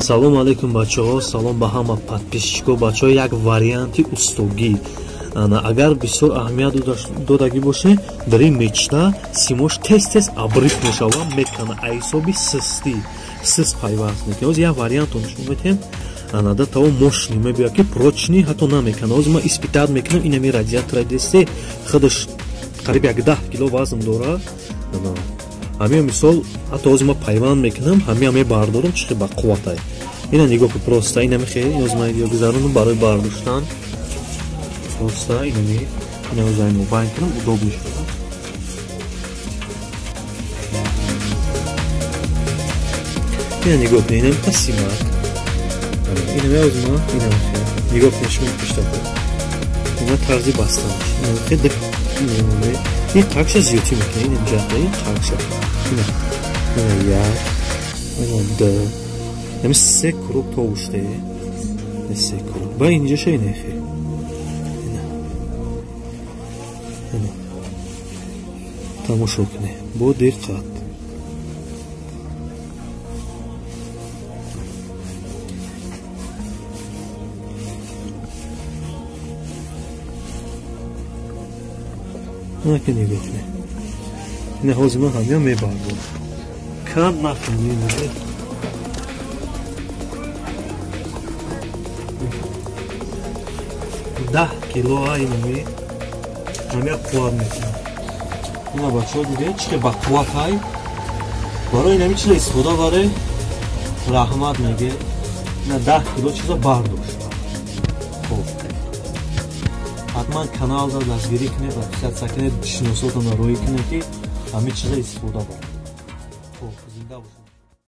Салом алейкум бачаҳо, салом ба ҳама подписчико. Бачаҳо, як варианти устогӣ. Агар бисёр аҳамият додагӣ боше, дар ин мечта симош тез-тез обрыв мешава, мекана ҳисоби систӣ, сист пайваст мекунад. Ҳозир як вариант нишон медиҳем. Ана да таво мощный мебиёд ки прочный, ҳатто намекана. Ҳозир ман испытать мекунам, инами радиатора десте худаш қариб 10 кило вазн дорад. Ҳамин мисол ҳатто ҳозир ман пайванд мекунам, ҳамин мебардорам, чӣ ба қувватай. Ина нигоҳ кун, просто инами хеле ҳозир ман гузаронам барои бардоштан. Просто инами ина ҳозир мобайн кунам, удобно шуда. Ина нигоҳ кун, инами тасимак. Инами ҳозир ман инами хеле нигоҳ кун, шумо пешта кун. Ина тарзи бастанаш. Ина хеле ин қакша зиёдтӣ мекунад, ин ҷаҳда ин қакша. Ина ина як, ина ду, ами се круг то уште, се круг. Ба инҷаша ина хе. Ина. Ина. Тамошо кунед бо диққат. Ки нигоҳ кунед. Ина ҳозир ман ҳамин мебардорам. Кам накунед. 10 кило инами ҳамин қувват мекунад. Ина бачаҳо дидед чӣ ба қувват ҳай. Барои инами чиза истифода баре раҳмат меге. Ина 10 кило чиза бардошт. Хоб. Ҳатман каналда дастгирӣ кунед, подписаться кунед, шиносотонро роҳӣ кунед ки ҳамин чиза истифода баред.